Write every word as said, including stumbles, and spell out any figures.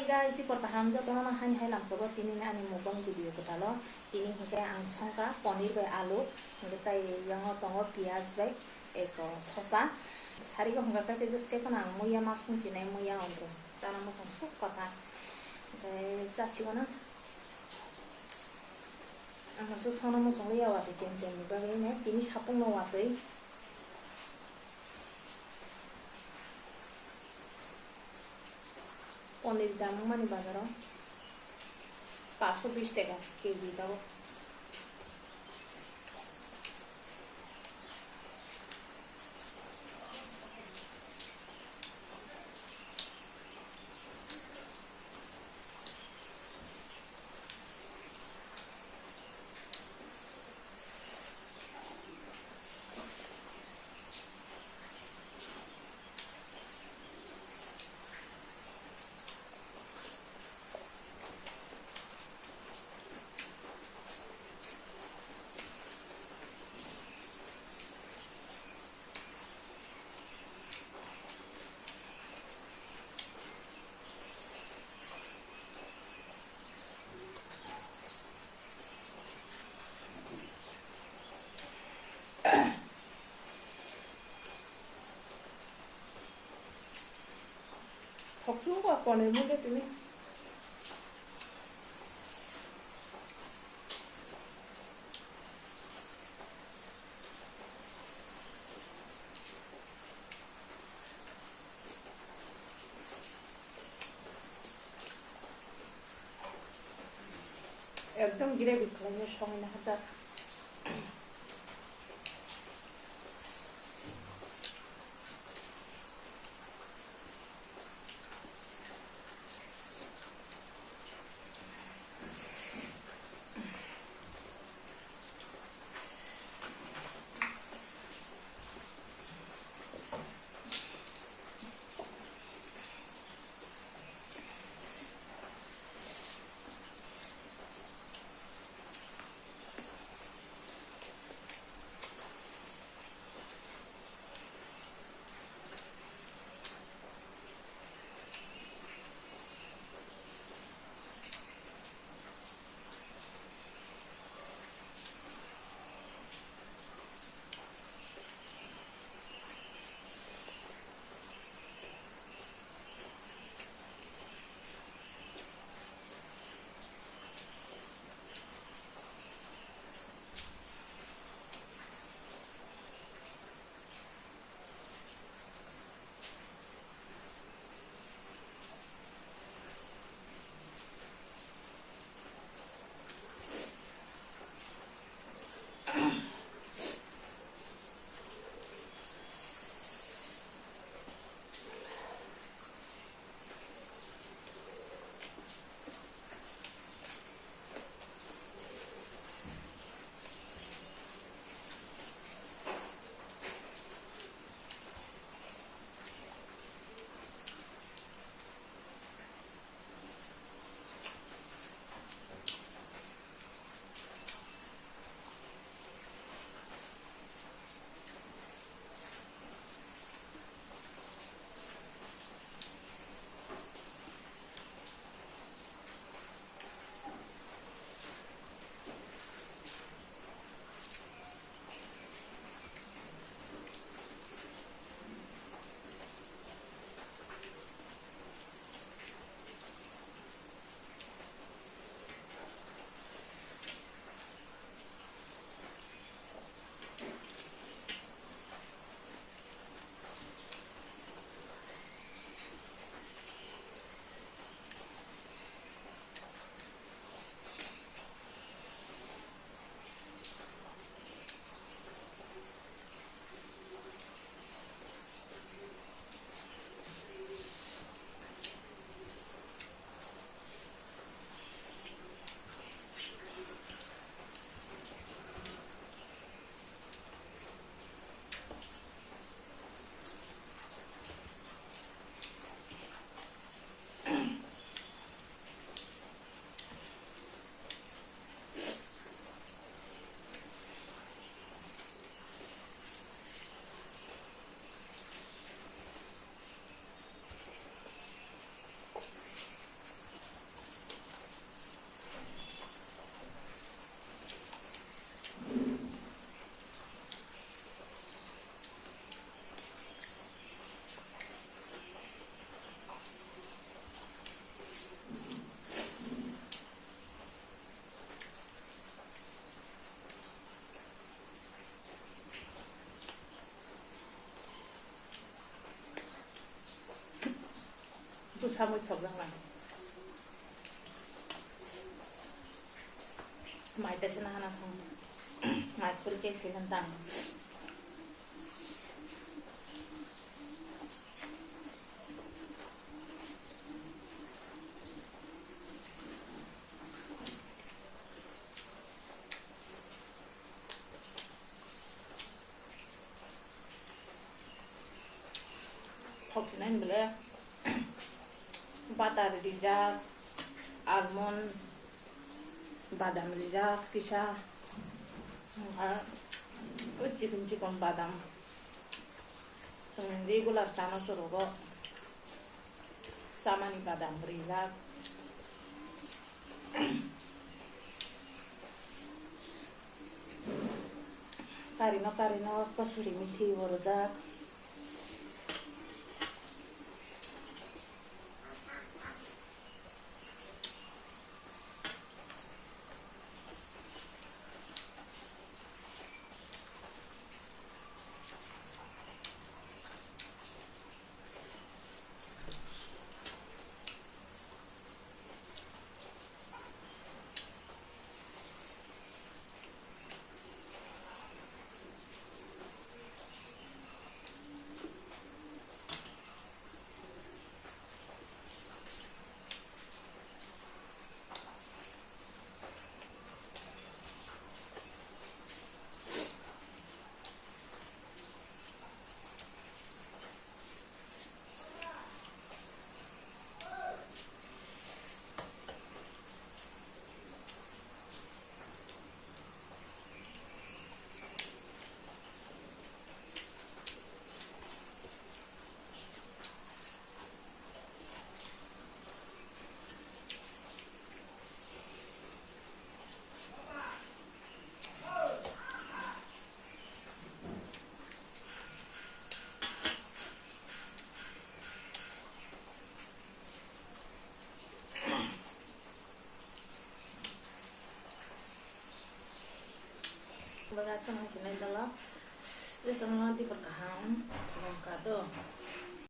Guys, tei por kaham jotono no haini hai lamsogo tini ni ani mukbang video kwtalo. Tini hinkhe ang songkha ponir bai alu, hinkhe tai yango tongo piyaj bai eko sosa. Sarigo hwnka khe just khe phano ang muiya mas phung chinai muiya onto chana muchung suk kotha. Hinkhe chasigo na. Ang aswk sono muchung liya watwi kem kem ni bagwi no tini sapung no watwi. Ponir dam wngmani bazaro paanch sho bish taka kg tabuk. Thok chuk ba ponir mui khe tini. Ekdom gravy khlaina songwina hajak. Samui thokjak lang. Mai tesa nahana thang. Mai phul ke philan tang. Thok sinai bole butter rijak, almond, badam rijak kisa, wngkha o chikon chikon badam, chwng regular chana chwrago chamani badam rijak. Karino karino kasuri mithi bo rwjak. Baga chwng sinai dala, jotono tipor kaham, longka do.